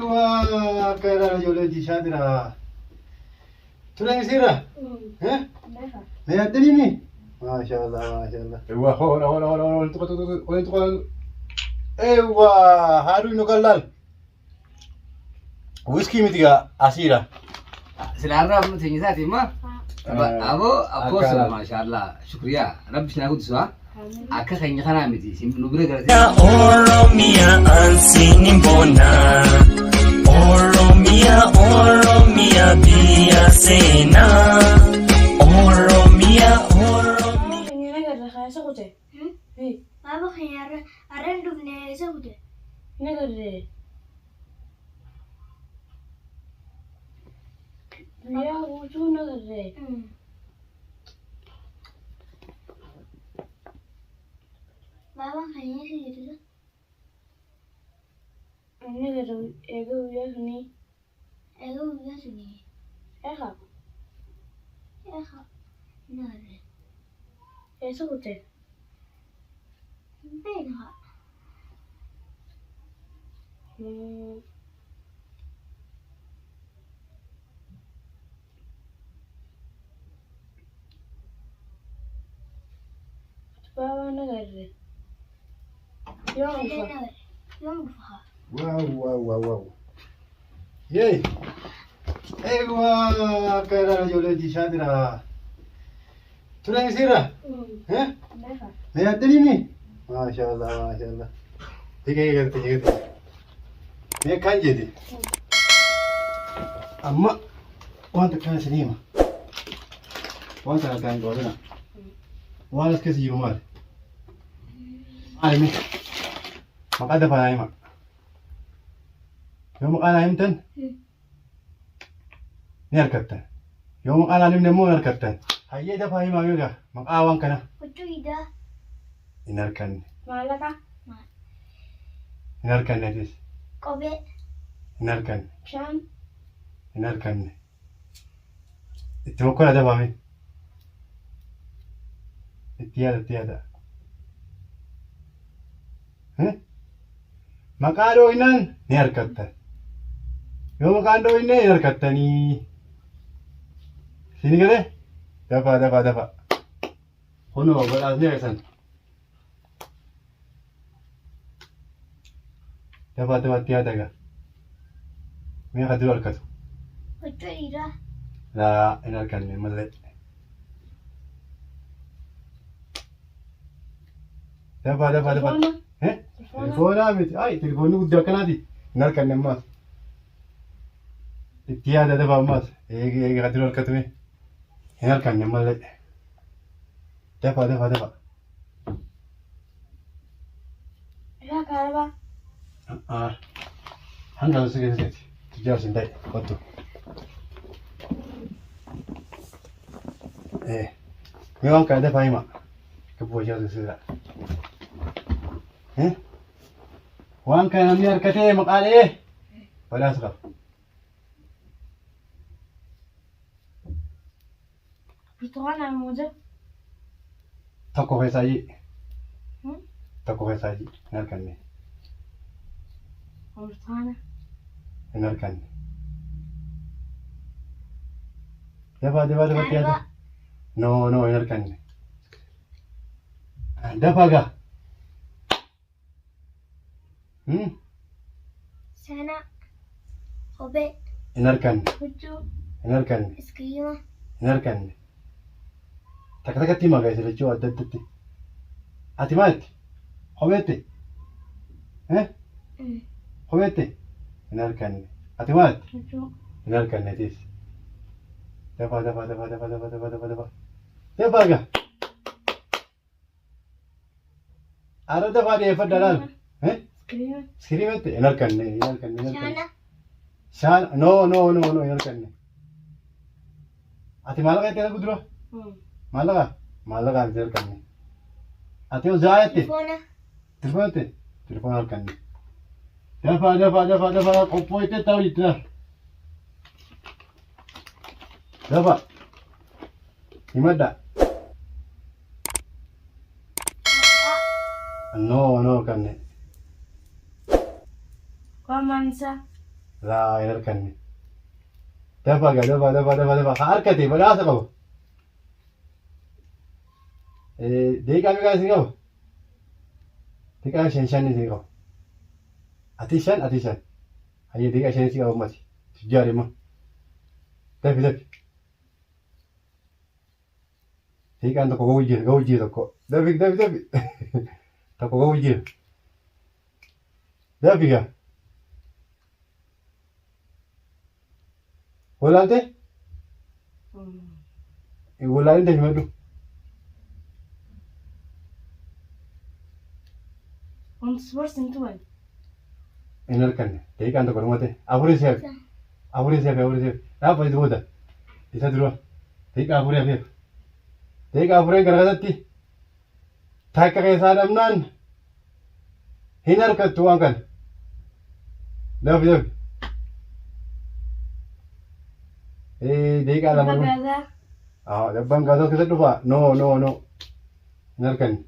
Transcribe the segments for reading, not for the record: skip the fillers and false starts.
Eewwa akka irraa ijoollee jishaa jira. Ture misiirra? Eh? Na yaaddanii mi? Maashaallah maashaallah. Eewwa hoora hoora hoora hoora walitti qotu walitti qotu. Eewwa haaduu nu kallaal. Wiskii miti gaa asiira. Silaarraa fudhate isaati immoo. Aboo akkoosa maashaallah shukriyaa rabbi sinaa guddisu haa. Akka keenya kanaa miti isin nu bira galatee. Oromia ansini bona Oromia Oromia biyya seenaa Oromia Oromia Keenya nagarra kaasa kute. Baaba keenya har'a hin dhufne eessa kute? Nagarre. Guyyaa guutuu nagarre. Baabaan keenya eessa jirta? Nagarre eega guyyaa sunii. Eega guyyaa sunii. Eegaa. Eega. Nagarre. Eessa kute? Hin beeknu haa. Baabaa nagarre. Yoom Illee dhufa? nagarre. Yoom dhufa haa? Waaw waaw waaw waaw. Yee. Eewwa akka irraa ijoollee jishaa jira. Ture misiirra? Eh? Na yaaddanii mi? Maashaallah maashaallah. Hiika hiika garte hiika. Mee kan jedhe. Amma wanta kana isin hima. Wanta kana kan qabatina. Waan as keessa jiru maali? Maali mee? Maqaa dafaa naa hima. Yoo maqaa naa himtan ni harkattan. Yoo maqaa naa himne immoo hin harkattan. Hayyee dafaa himaa mee gaa maqaa waan kana Huccuu idaa. hin harkanne. Maallaqa. Hin harkanne atis. Kophee. Hin harkanne. Bishaan. Hin harkanne. Itti mokkora dafaa mee. Itti yaada itti yaada. Eh? Maqaa dhooynaan ni harkattan. Yoo maqaan dhooyne hin harkattanii. Isin galee? Dafaa dafaa dafaa. Kunoo badhaasni keessan. Dafaa dafaa itti yaada gaa. Mee ka dura harkatu. Huccuu dhiiraa. Laa hin harkanne malee. Dafaa dafaa dafaa. Telefoona. Eh? Telefoonaa miti. Ay telefoonni guddaa akkanaati. Hin harkanne ammaas. Itti yaada dafaa ammaas. Eegi eegi ka dura harkatu mee. Hin harkanne malee. Dafaa dafaa dafaa. Ifaa kaarabaa. Ah. Hanga si keessatti. Tujjaar sin ta'e. Kottu. Eh. Mee waan kana dafaa hima. Lubbuu hojii sirra. Eh? Waan kana namni harkatee maqaalee badhaasa qaba. Burtukaana muuza. Tokko keessaa ji. Tokko keessaa ji. Hin harkanne. Burtukaana. Hin harkanne. Dafaa dafaa dafaa yaada. No no hin harkanne. Dafaa gaa. Hmm? Sana. Kophee. Hin harkanne. Huccuu. Hin harkanne. Iskiriima. Hin harkanne. Takka takkatti himaa gaa isa lachuu adda addatti. Ati maalitti? Kopheetti? Eh? Kopheetti? Hin harkanne. Ati maalitti? Huccuu. Hin harkanne atis. Dafaa dafaa dafaa dafaa dafaa dafaa dafaa dafaa. Dafaa gaa. Ara dafaa dhiyeeffadha laal. Eh? Iskiriima. Iskiriimatti? Hin harkanne hin harkanne hin harkanne. Shaana. Shaana no no no no hin harkanne. Ati maallaqa jettee arguu dura? Maallaqa? Maallaqa hin harkanne. Ati yoo za'a jette? Telefoona. Telefoona jette? Telefoona harkanne. Dafaa dafaa dafaa dafaa qophooytee ta'u jette. Dafa. Himadha. No no kanne. Waan maansaa. Laa hin harkanne. Dafaa gaa dafaa dafaa dafaa dafaa. Haa harkate badhaasa qaba. Daqiiqaa meeqaa isin qaba? Daqiiqaa shan shan isin qaba. Ati shan ati shan. Hayyee daqiiqaa shan isin qaba ummati. Tujjaar immoo. Dafi dafi. Daqiiqaan tokko ga'uu jira ga'uu jira tokko. Dafi dafi dafi. Tokko ga'uu jira. Dafi gaa. Walaalte? Walaalin dafi madhu. Wanti ispoortiin tuman. Hin harkanne. Daqiiqaan tokko dhumate. Afurii si hafe. Afurii si hafe afurii si hafe. Dhaabbati booda. Isa dura. Daqiiqaa afurii hafeef. Daqiiqaa afuriin gara kanatti takka keessaa dhabnaan hin harkattu waan kana. Dafi dafi. Daqiiqaa lama dhuma. Gaazaa. Ah, dabbaan gaazaa keessa dhufaa? No, no, no. Hin harkanne.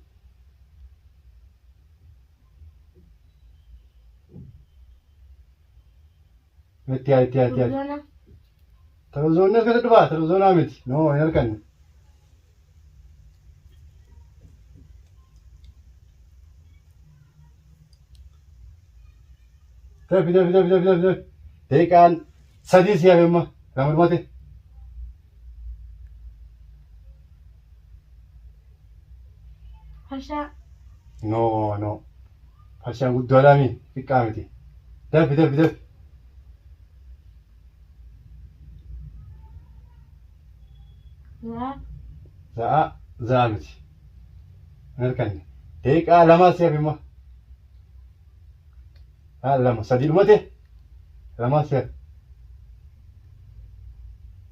Itti yaadi, itti yaadi, itti yaadi. Televizoona. Televizoonni as keessa dhufaa? Televizoonaa miti. No, hin harkanne. Dafi, dafi, dafi, dafi, dafi, dafi. Daqiiqaan sadii si hafe amma. Lama dhumate. Farshaa. No, no. Farshaan guddaadhaa mi? Xiqqaa miti. Dafi, dafi, dafi. Zaa. Za'a, za'a miti. Hin harkanne. Daqiiqaa lama si hafe amma. Haa lama sadii dhumate. Lama si hafe.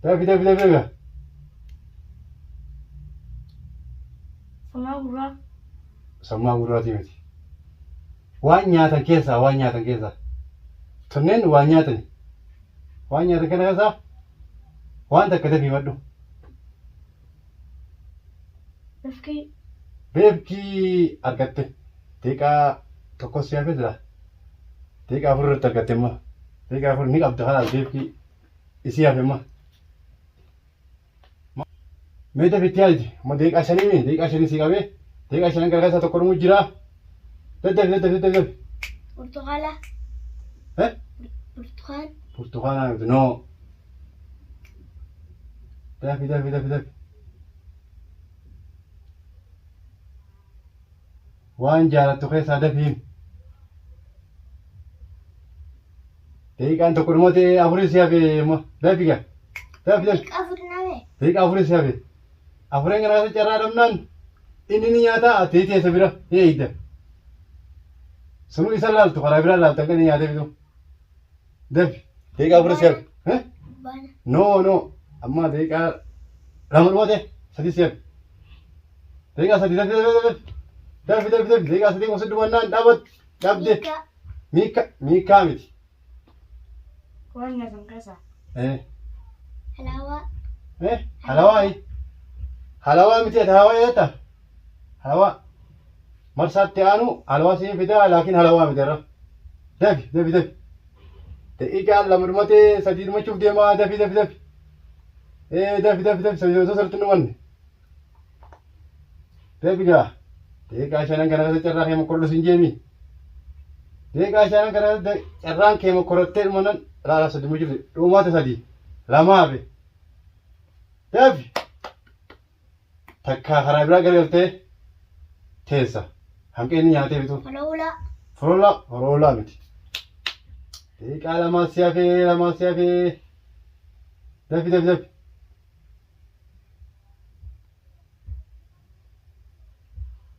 Dafi, dafi, dafi, dafi. Samaa gurraa. Sammaa gurraatii miti. Waan nyaatan keessaa, waan nyaatan keessaa. Tunneen waan nyaatani. Waan nyaatan kana keessaa waan takka dafii madhu. Rifkii. Beefkii argatte. Daqiiqaa tokko si hafe jira. Daqiiqaa afur irratti argatte immoo. Daqiiqaa afur ni qabda kalaas beefkii isii hafe immoo. Mee dafi itti yaaditi. Amma daqiiqaa shanii mi? Daqiiqaa shanii si qabee. Daqiiqaa shanan kana keessaa tokko dhumuu jira. Daddafi daddafi daddafi daddafi. Burtukaala. Eh? Burtukaan. Burtukaanaa miti. No. Dafi dafi dafi dafi. Waan jaalattu keessaa dafi himi. Daqiiqaan tokko dhumate afurii si hafe immoo. Dafi gaa. Dafi dafi. Daqiiqaa afur nafe. Daqiiqaa afurii si hafe. Afuriin kana keessa carraa dhabnaan inni ni nyaata ati teessa bira ni eegda. Sunuu isa laaltu karaa biraa laaltu akka inni nyaatee bitu. Dafi. Daqiiqaa afurii si hafe. Eh? Baana. No, no. Amma daqiiqaa lama dhumate sadii si hafe. Daqiiqaa sadii dafi dafi dafi. Dafi dafi dafi daqiiqaa sadii qofa dhumannaan dhaabat dhabde. Miika. Miika miikaa miti. Waan nyaatan keessaa. Eh. Halaawaa. Eh? Halawaa halawaa miti ati halawaa jedhata. Halawaa. Marsaatti aanu halawaa siin fidaa laakiin halawaa miti irra. Dafi dafi dafi. Daqiiqaa lama dhumatee sadii dhumachuuf deemaa dafi dafi dafi. Eh dafi dafi dafi sadii osoo sirriitti hin dhumanne. Dafi gaa. Daqiiqaa shanan kana keessa carraa kee mokkorodhu siin jeemi. Daqiiqaa shanan kana keessa carraan kee mokkorottee dhumannan laala sadii dhumachuuf dhumaate sadii. Lama hafe. Dafi. Takkaa karaa biraa garagaltee teessa. Hanqinni nyaatee bitu. Holoolaa. Foroolaa foroolaa miti. Daqiiqaa lamaa si hafee lamaa si hafee. Dafi dafi dafi.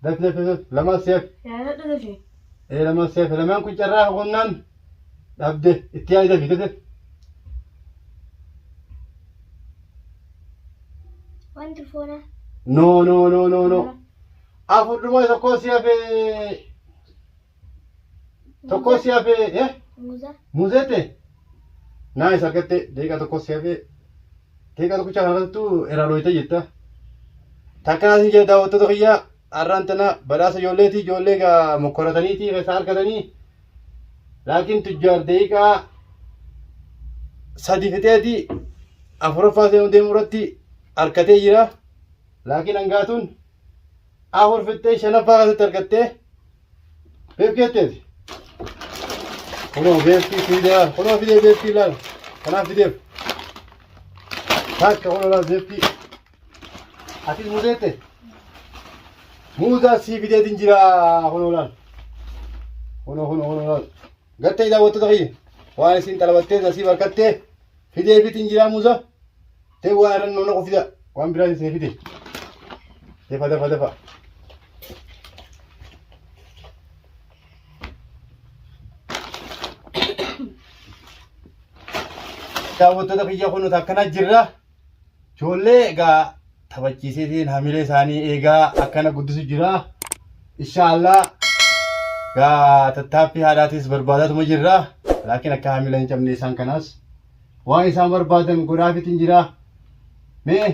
Dafi dafi dafi lamaa si hafe. Yaadadhu dafii. Ee lamaa si hafe lamaan kun carraa qonnaan dhabde itti yaadi dafi dafi. Waan telefoonaa. No no no no no. Afur dhuma tokko si hafee. Tokko si hafee. Eh? Muuza. Muzeete. Naayis argatte daqiiqaa tokko si hafee. Daqiiqaa tokkicha kana irrattu irraa dhooyte jetta. Takka isin jedha daawwattoota kiyyaa har'aan tana badhaasa ijoolleeti ijoollee egaa mokkorataniiti keessaa argatanii. Laakiin tujjaar daqiiqaa sadi fixeeti afuraffaa seenuu deemu irratti harkatee jira. Laakiin hangaatuun afur fixxee shanaffaa keessatti argattee beefkii jetteeti. Kunoo beefkii fidee kunoo fidee beefkii ilaala. Kanaaf fideef. Takka kunoo laal beefkii. Atis muzeette. Muuzaa sii fideetiin jira kunoo laal. Kunoo kunoo kunoo laal. Gartee daawwattoota kiyya waan isin xalabattee nasiib harkattee fideefiitiin jira muuza. Tee waan irra nu naqu fida waan biraa isin fide. Dafa dafa dafa. Daawwattoota kiyya kun nuti akkana jirra. Ijoollee egaa taphachiiseetiin hamilee isaanii eegaa akkana guddisu jira. Inshaallah gaa tattaaffii haadhaatis barbaadaatuma jirra. Laakiin akka hamilee hin cabne isaan kanaas waan isaan barbaadan godhaafiitiin jira. Mee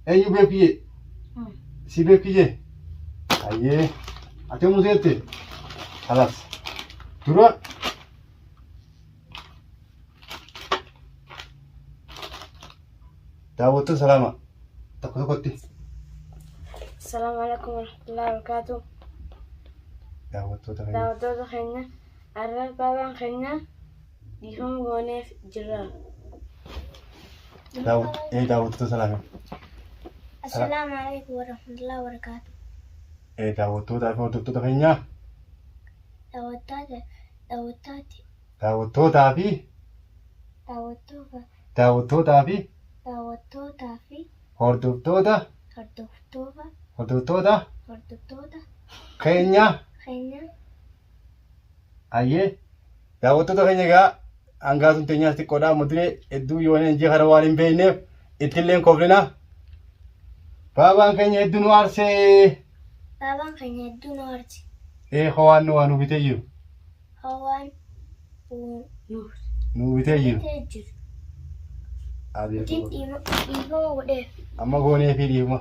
eenyu beekiyyee? Si beekiyyee? Hayyee ati yommuu seette? Kalaas dura Daawwattoota salaama tokko tokkotti. Assalaamu alaikum warahmatullahi wabarakatuh. Daawwattoota keenya. Daawwattoota keenya har'a baabaan keenya dhiifama gooneef jirra. Daawwattoota salaama. Assalaamu alaikum warahmatullahi wabarakatuh. Daawwattootaa fi hordoftoota keenya. Daawwattoota daawwattooti Daawwattootaa fi daawwattoota daawwattootaa fi daawwattootaa fi hordoftoota hordoftoota hordoftoota hordoftoota keenya keenya ayyee daawwattoota keenya egaa hangaatuun teenyaas xiqqoodha amma duree hedduu yooneen injii kana waan hin beekneef ittilleen koflina. Baabaan keenya hedduu nu aarsee baabaan keenya hedduu nu aarse ee howaan nu waa nu bitee jiru hawaan nu bitee jiru. bitee jiru. Adii Ittiin dhiifama godheef. Amma goonee fi dhiifama.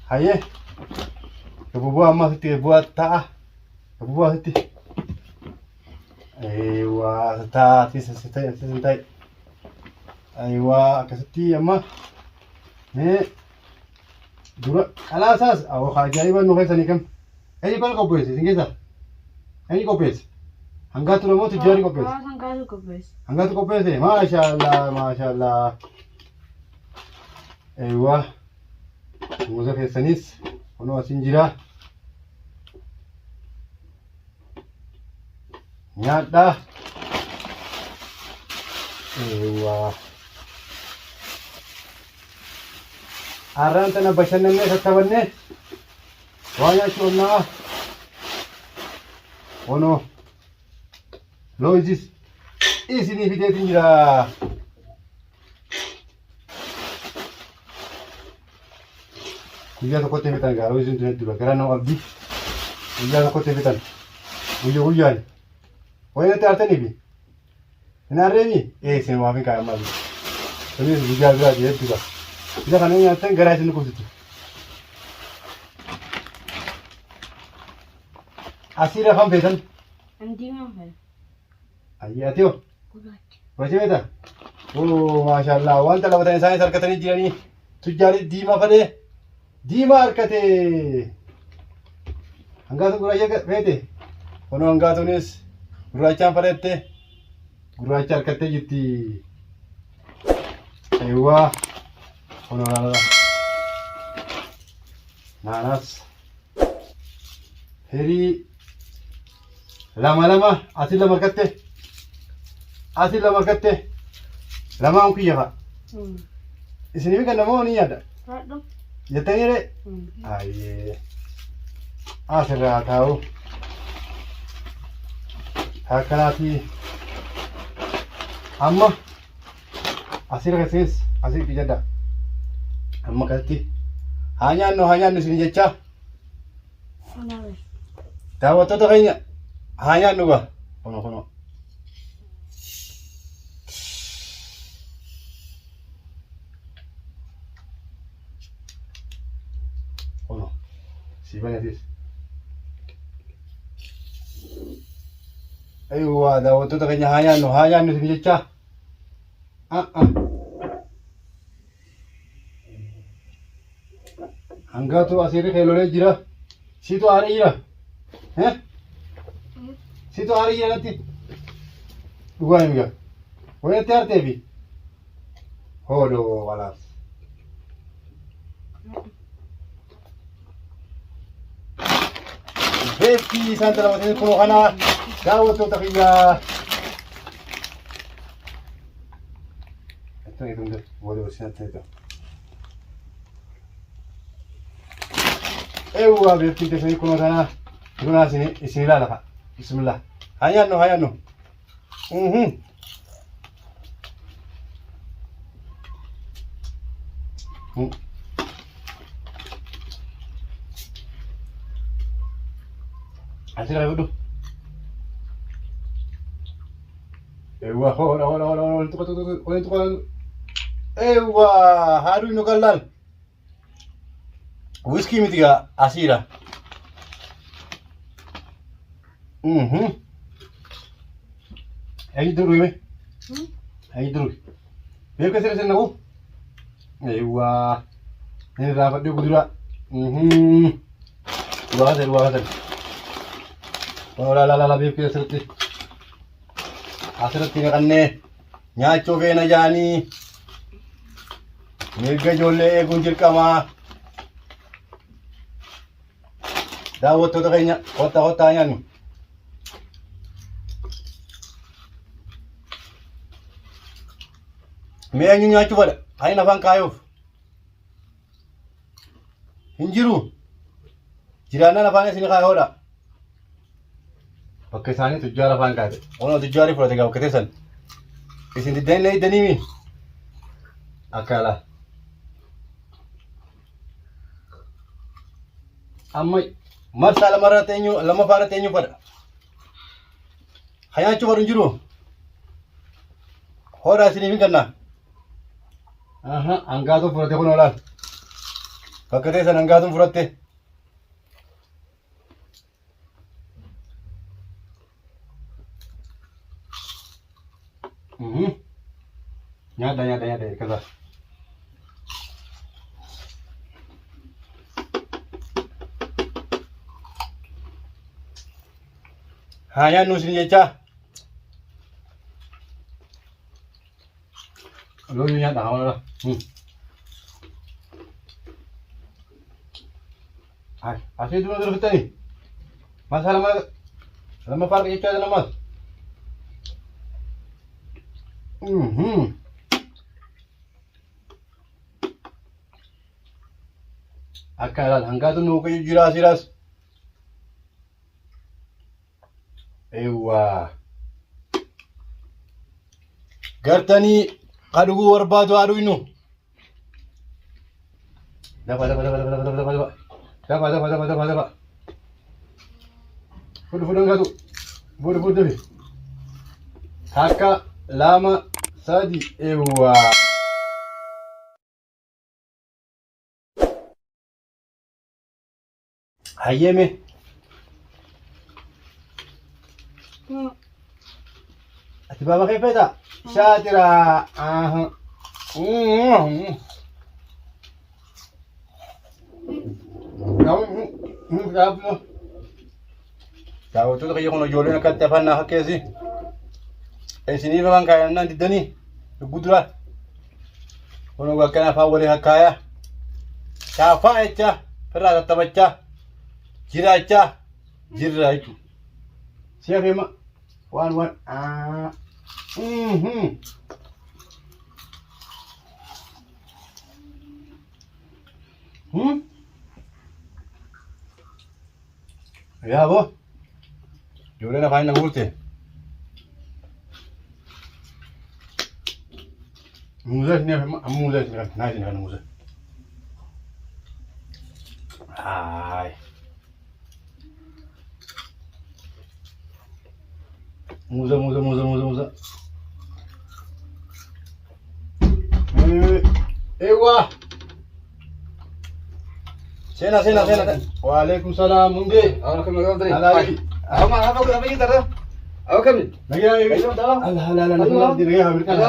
Hayyee gabbu bu'aa amma asitti bu'aa ta'a gabbu bu'aa asitti. Eewwaa ta'a asis asi ta'e asis hin ta'e. Eewwaa akkasitti amma mee dura qalaasaas awwa ajaa'iba nu keessanii kam eenyu kan qopheesse isin keessaa eenyu qopheesse hangaatu namoota tujjaarri qopheesse. Hawaasa hangaatu qopheesse. Hangaatu qopheesse maashaallah maashaallah. Eewwa muuza keessanis kunoo asin jira. Nyaadhaa. Eewwa. Har'aan tana bashannannee tattaphannee waa nyaachuu qabnaa. Kunoo looyizis isinii fideetiin jira. Guyyaa tokkotti fixan gaa looyiziin tun hedduudha garaa nama qabdi. Guyyaa tokkotti fixan. Guyya guyyaan. Wayii natti aartaniifi. Hin aarreemi? Ee isin waaf hin kaa'e ammaa. Kunis guyyaa biraati hedduudha. Isa kana nyaattan garaa isin dhukkubsitu. Asiirra kan feetan. An diimaa fedha. Ayyee ati hoo? Gurraacha. Gurraacha feeta? Oo maashaallah wanta labatan isaanis harkatanii jiranii tujjaarri diimaa fadhee diimaa harkate. Hangaatuun gurraacha feete? Kunoo hangaatuunis gurraachaan fadhette gurraacha harkattee jirti. Eewwaa kunoo laala. Naanaas firii lama lama ati lama argatte ati lama argatte lamaan kiyya fa'a isinii kan namoo ni yaada Fadhu. jettanii ree ayyee asirraa taa'u akkanaatii amma asirra keessanis asii ijadha amma akkasitti haa nyaannu haa nyaannu isin jechaa Daawwattoota keenya haa nyaannu gaa. Kunoo kunoo. Kunoo. Sii banatis. Eewwaa daawwattoota keenya haa nyaannu haa nyaannu isin jechaa. Hangaatu asirri keelolee jira. Siitu aaree jira. Siitu aaree jira natti. Dhugaa himi gaa. Wayatti aarteefi. Hoodoo walaas. Beektii isaan talabatanii kunoo kana daawwattoota kiyyaa. Eewwaa beektii teessanii kunoo kana kunaa isin ilaala fa'a. Bismillah. Haa nyaannu haa nyaannu. Asirraa fudhu. Eewwa hoora hoora hoora hoora walitti qotu walitti qotu. Eewwa haaduu nu qallaan. Wiskii miti gaa asiira. Eenyu duruu hime? Eenyu duruu? Beeka sirri sirna kuu? Eewwa. Inni raafadhee guduraa. Waa kasan waa kasan. Laa laa laa beeku asirratti. Asirratti naqannee nyaachuu feena jaanii. Mirga ijoollee eeguun dirqamaa. Daawwattoota keenya kottaa kottaa nyaannu. Mee eenyu nyaachuu fedha? Kan inni afaan kaayuuf. Hin jiru. Jiraannaan afaan isin kaayoodha. Bakka isaanii tujjaara afaan kaayate. Onoo tujjaarri fudhate gaa bakka teessan. Isin diddanii na hiddanii mi? Akka alaa. Amma marsaa lamarratti eenyu lammaffaa irratti eenyu fedha? Kan nyaachuu fedhu hin jiru. Hoodhaa isiniif hin kenna. Aha, hangaatuun fudhate kun olaal. Bakka teessan hangaatuun fudhatte. Nyaadha nyaadha nyaadha hirkata. Haa nyaannu isin jechaa. Loon nyaadha haa walala. Asii dura dura fixanii. Masaa lama lammaffaa arga jechaa namaas. Akka ilaal hangaatu nu qayyuu jira asiiraas. Eewwaa. Gartanii ka dhuguu barbaadu haa dhugnu. Dafa dafa dafa dafa dafa dafa dafa. Dafa dafa dafa dafa dafa. Fudhu fudhu hangatu. Fudhu fudhu dafi. Takka lama sadi eewwaa. Hayyee mee. Ati baaba kee feeta? Shaatira. Aha. Daawwattoota kiyya kun ijoolleen akkatti afaan naa fakkeessi. Isiniif afaan kaayannaan diddanii lubbuu duraa. Kun akkana afaan walii hakkaayaa. Shaafaa jecha firraa tattabachaa jiraachaa jirra jechuudha. Si hafeema waan waan aa. Yaa boo. Ijoolleen afaan na guurte. Muuza isin amma muuza isin kan naa isin kan muuza. Haay. Muuza muuza muuza muuza muuza. Ewa. Seenaa seenaa seenaa. Waalaikum salaam hundee. Alaayi. Akkami? Nagaa eegi. Allah Allah Allah nagaa mirqana.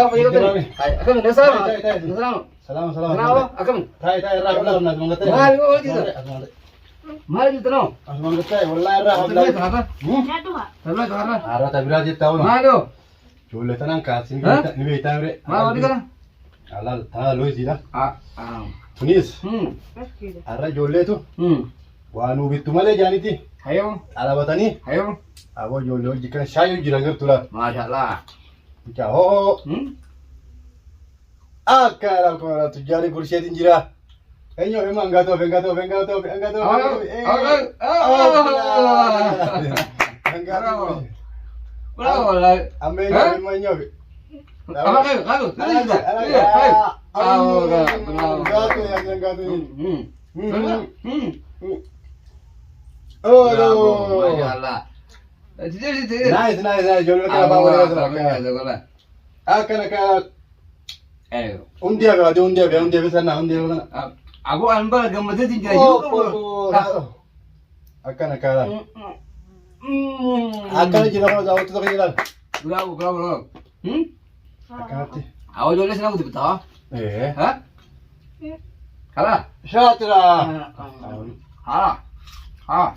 Akkami? Nasalaama. Nasalaama. Salaama salaama. Nasalaama. Akkami? Taa'e taa'e irraa habla qabna asuma gatta'e. Maali oo jirta? Maali jirta noo? Asuma gatta'e wallahi irraa habla. Habla. Nyaadhu haa. Habla habla. Har'a tabiraa jettaa oolu. Maali oo? Ijoollee tanaan kaasii ni beektaa mire. Maal walii gala? Alaal tanaa looyisiidha. Ah ah. Tunis Hmm. har'a ijoolleetu Hmm. waa nuu bittu malee jaaniti Hayoo. xalabatanii Hayoo. aboo ijoollee hojii kana shaayuu jira gartuu laata. Maashaallah. Mucaa hoo Hmm. akka alaal kuma tujjaarri gursheetiin jira. Eenyu ofi hangaatoo ofi hangaatoo ofi hangaatoo ofi hangaatoo ofi. Hangaatoo. Bravo wallahi. Amma eenyu ofi amma eenyu ofi. Apa kayo? Kayo. Hangaatoo hangaatoo. Hmm. Hmm. Oh Bravo. no. Maashaallah. Tijjee Nice nice nice ijoollee kana afaan walii galan akkana kana Ayo. hundi hafe ati hundi hafe hundi hafe sana hundi hafe sana. Aku an bara gammadeetiin jira. Akkana kana akkana jira kana daawwattoota keenya ilaali. Bravo, bravo, bravo. Hmm? Akkanatti. Awa ijoollee sana guutu bitaa. Ee. Ha? Hala. Shaatira. Ha. Ha.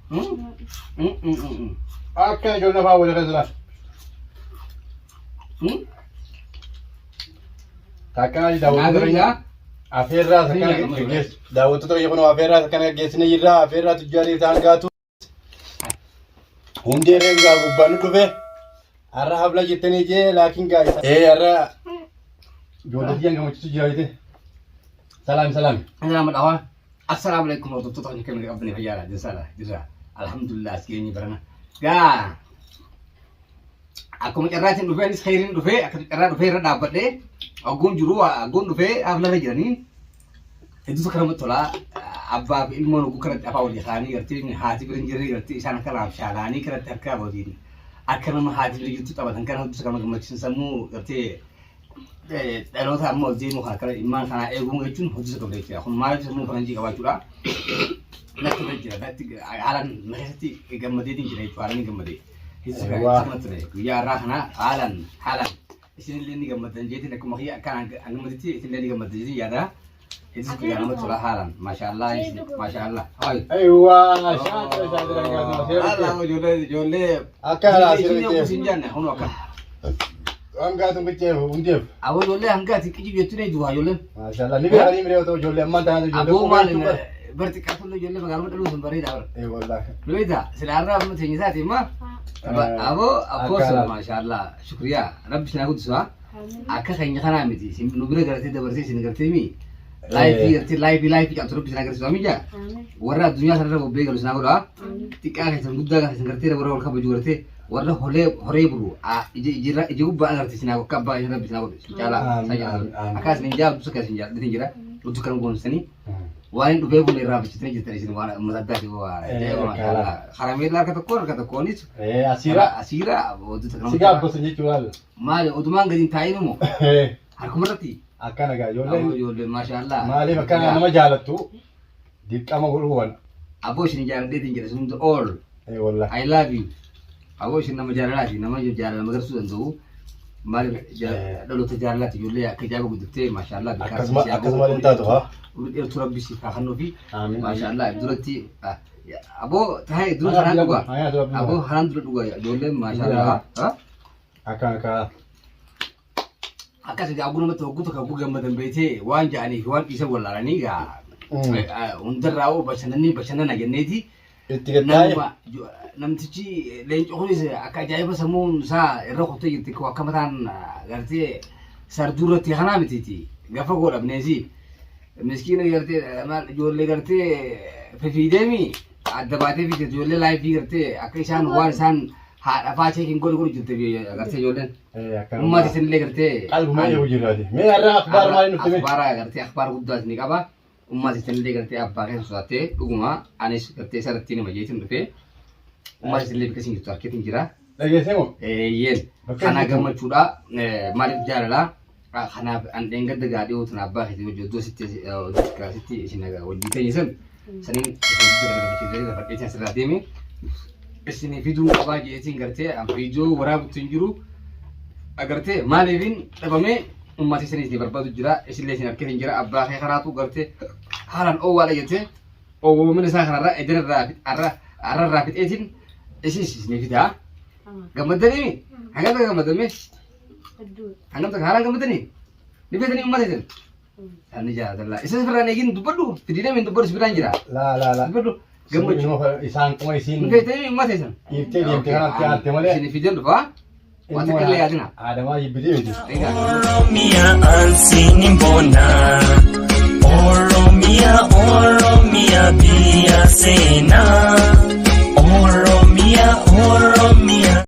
Hmm? Hmm hmm hmm. Akkana ijoollee afaan walii galan. Hmm? Akkana daawwattoota keenya afeerraa akkana gaggeessu. Daawwattoota keenya kun afeerraa akkana gaggeessine jirra. Afeerraa tujjaariif ta'an gaatu. Hundee reengaa gubbaan nu dhufe. Har'a habla jettanii jee laakiin gaa'isa. Ee har'a ijoollee biyyan gammachiisu jira jette. Salaami salaami. Assalamu alaikum. Assalamu alaikum warahmatullahi wabarakatuh. Qabni fayyaadha. Jirsaadha. Jirra. Alhamdulillah as geenye barana. Gaa. Akkuma carraatiin dhufee anis khayriin dhufee akka carraa dhufee irra dhaabbadhee ogguun jiru ogguun dhufee haflarra jiranii hedduu tokko namatti tolaa abbaa fi ilmoon ogguu kanatti afaan walii kaanii gartee haati bira hin jirre gartee isaan akka laaf shaalaanii kanatti harka abbootiin akka nama haati bira jirtu taphatan kana hedduu tokko nama gammachiisan sammuu gartee dhaloota amma ol deemu kana kana ilmaan kanaa eeguu jechuun hojii tokko jechuudha. Kun maaliif sammuu faranjii qabaachuudha. Natti tolee jira. Natti haalaan na keessatti gammadeetiin jira jechuudha. Haalaan ni gammadee. Akkuma ture guyyaa har'aa kana haalaan haalaan isinillee ni gammaddan jeetiin akkuma kiyya akkaan gammadetti isinillee ni gammaddan jeetiin yaada. Hedduu guyyaa namatti tola haalaan. Maashaallah maashaallah. Hayi. Ayiwaa shaatira shaatira hangaatoo. Haalaan ijoollee ijoollee. Akka alaa Isin asirratti. hin jaanne hunoo akka. Hangaatuun bichee hundeef. Aboo ijoollee hanga ati qiji jettu ni duwaa ijoolleen. Maashaallah ni beekanii miree otoo ijoollee ammaan tanaa ijoollee Aboo maal barti qaatullee ijoollee magaaluma dhaluu sun bareeda bara. Ee wallaahi. Beektaa silaarraa amma teenya isaati immoo. Aboo akkoosa maashaallah shukriyaa rabbi sinaa guddisu haa. Akka keenya kanaa miti nu bira garatee dabarsee isin gartee mi. Laayifii gartee laayifii laayifii qabdu rabbi sinaa agarsiisu amiyyaa. Warra addunyaa sanarra bobbee galu sinaa godhaa. Xiqqaa keessan guddaa keessan gartee warra wal kabaju gartee warra holee horee bulu ija ija ija gubbaa agartee sinaa akka abbaa keessan rabbi sinaa godhu caalaa akkas hin jaa dusa keessan jaa jira utuu kan goonsanii waan hin dhufee kun irraa bichitanii jirtan isin waan uummata addaati harameella harka tokkoon harka tokkoonis Ee asiira. asiira wantoota Si kana gaabbasan jechuudha. maali odumaan gadi hin taa'in immoo harkuma irratti Akkana gaa ijoolleen ijoollee maashaallah maaliif akkana nama jaalattu dirqama godhuu waan. aboo isin jaaladheetiin jedha sun all Ee wallaahi. I love you. Aboo isin nama jaalalaati nama jaalala magarsuu danda'u. Maaliif dhaloota jaalalaati ijoollee akka ijaaba guddattee maashaallah. Akkasuma akkasuma hin taatu haa. Umri dheertuu rabbi siif haa kennuu fi Amiin. maashaallah duratti aboo taa'ee dura haraan dhugaa. Aboo haraan dura dhugaa ijoolleen maashaallah. Akkana kaa. Akkas egaa oguu namatti hogguu tokko hogguu gammadan beektee waan ja'anii fi waan dhiisan wallaalanii egaa hundarraa oo bashannanii bashannana jenneeti. Itti gattaa'e. Nama namtichi leenci kunis akka ajaa'iba sammuun isaa irra kuttee jirti akka mataan gartee sarduu irratti kanaa mitiiti gafa godha bineensi miskiina gartee maal ijoollee gartee fifiideemi adda baatee fiite ijoollee laayifii gartee akka isaan waan isaan haadha faachee hin godhu godhu jirte gartee ijoolleen Akkana. Ummati isinillee gartee Qalbuma eegu jirraati. Mee har'a akhbaar maaliin dhufte mee? Akhbaara gartee akhbaara guddaa isinii qaba. Ummati isinillee gartee abbaa keessa sodaattee dhuguma anis gartee isarratti nama jeetiin dhufee ummati isinillee bakka isin jirtu harkeetiin jira. Dhageessee moo? Eeyyeen Bakka kana isin jirtu? gammachuudha maaliif jaalala kanaaf an dheengadda gaadhii utan abbaa keetii wajji iddoo sitti sitti isin wajjin teenye san saniin isin gammachiisee lafadhee asirraa deeme. Isinii fiduu qabaa jeetiin gartee viidiyoo waraabutti hin jiru. Agartee maaliifin dhabamee uummata isinii isin barbaadu jira isinillee isin harkee hin jira abbaa kee kanaatu gartee haalaan oowwaadha jettee oowwamina isaa kanarraa edanirraa arrarraa fixeetiin isis isinii fidaa. Gammaddanii hangam takka gammaddamee hangam takka haalaan gammaddanii ni feetanii uummata isin. Ani jaalatallaa. Isa sirraan eegin dubbadhu. Fidii hin dubbadhu si biraan jira. Laa laa laa. Dubbadhu. Gammachuu. Isaan qoma isiin Hin feetanii uummata isin. dhiiftee deemte kanatti aarte malee. Isin fideen dhufaa. Waan takka illee yaadina. Aadamaa jibbitee miti. Egaa. Oromia ansiin bona. Oromia, Oromia biyya seenaa.